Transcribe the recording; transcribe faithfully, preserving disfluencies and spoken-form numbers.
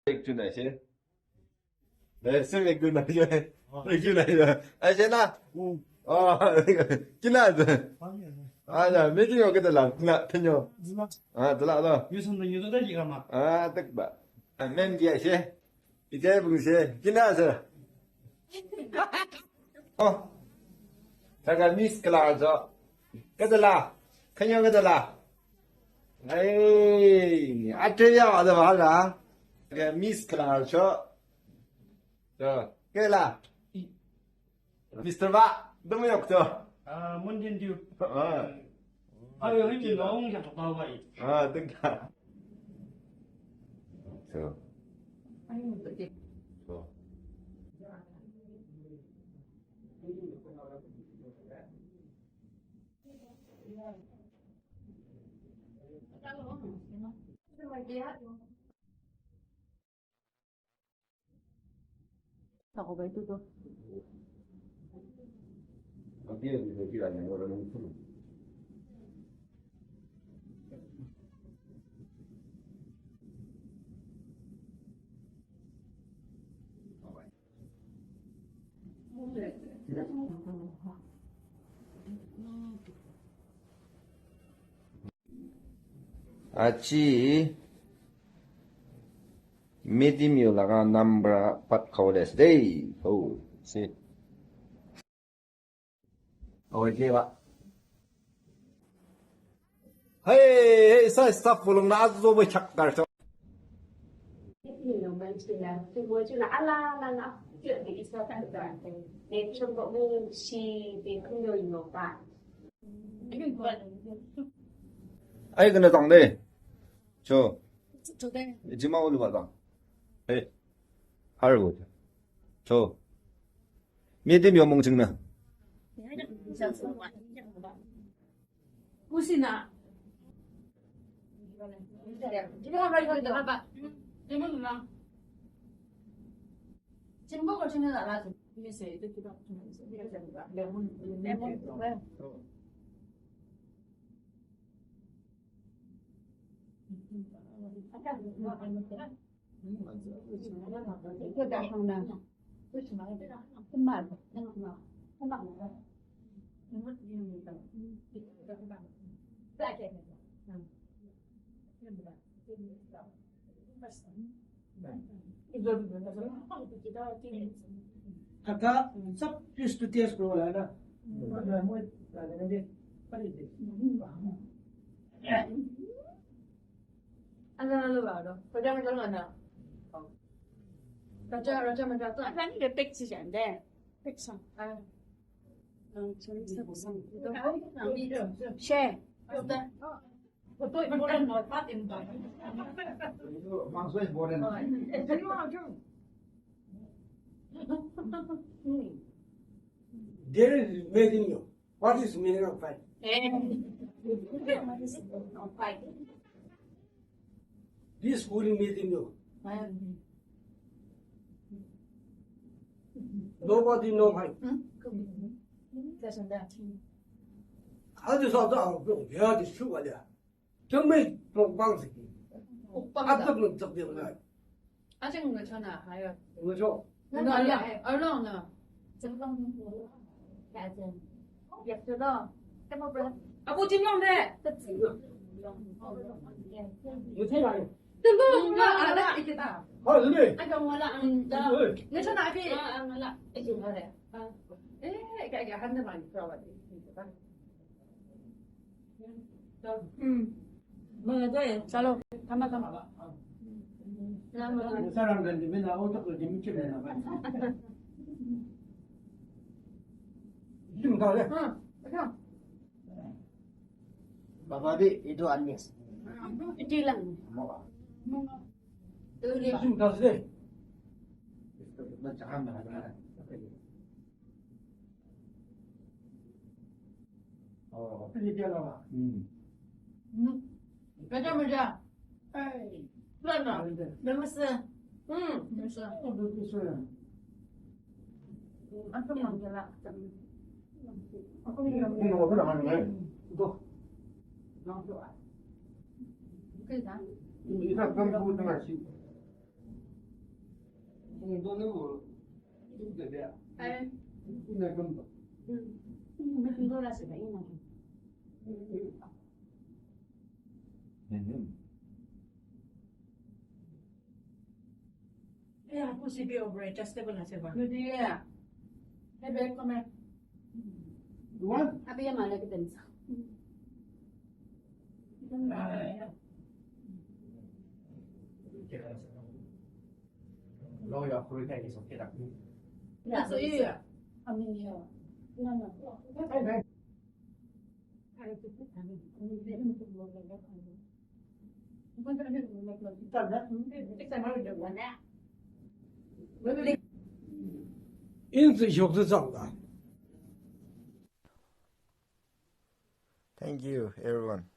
Ekjun ashe. Eh, sim ekjun ashe. Ekjun ashe. Ashe na? Hmm. Oh, kina ashe. Ah, ya, meeting okay de la, na, tenyo. Ah, de la, de la. Yusun de yusun de yigama. Ah, tek ba. Amen, ya ashe. Ite bung ashe. Kina ashe. Oh. Taka miss kala ashe. Kadala. Kanyo kadala. Ai, ate ya ada bala. Taka miss kala ashe. To, kela. Mister Ba, dum yok to. Ah, Mountain Dew. Ah. Ayo, ini long ya to ba. Ah, tek ta. So. So. Achi Meeting yo laga number pat kawles de. Oh, si. Oh, je ba. Hey, hey, sa staff bolong na azo bo chak dar cho. Ai, kena tang de. Cho. Cho de. Jima ulu ba tang. Hey. Har go. Cho. Meeting yo mong ching na. Kusina. Kaka, sab piece to taste ko la na. Ala, ala, ala. Raja, raja, mana? Raja, raja, mana? Tuh, apa ni, dia pek sih, jangan deh. Pek sang. Ah. Share. There is meeting you. What is meaning of fight? Eh. Fight. This schooling meeting you. Nobody know fight. Hmm? How this all done? Yeah, this true, yeah. Tümü mukbang siki. Mukbang. Atak nung tak dia ngai. Asing nung sana hayo. Nung so. Nung ala, ala na. Abu jin nung de. Nung so hayo. Tümü nung ala ikita. Ha, ini. Ayo wala ang da. Nung sana abi. Ang ala ikita de. Eh, kaya kaya handa man. Hmm. Mga to eh. Salo. Tama, tama. Sarangan di mina utak di mikir na. Yung dali. Ha. Baba di, ito anis. Ito lang. Mga. Ito lang. Yung dali. Ito lang. Oh, pili dia la. Hmm. Hmm. Kaja maja. Hey. Lana. Namasa. Hmm. Namasa. Oh, betul sudah. Apa manggala? Aku ni. Ini apa namanya? Go. Langsung. Oke, kan? Ini kita kan buat nasi. Yeah, pusi be over adjustable na seba. Good, yeah. Hey, babe, come here. What? Abi ya mala ke tensa. No, ya, kuri kai ke so kira. Yeah, so yeah. Ami ya. No, no. Hey, babe. Thank you, everyone.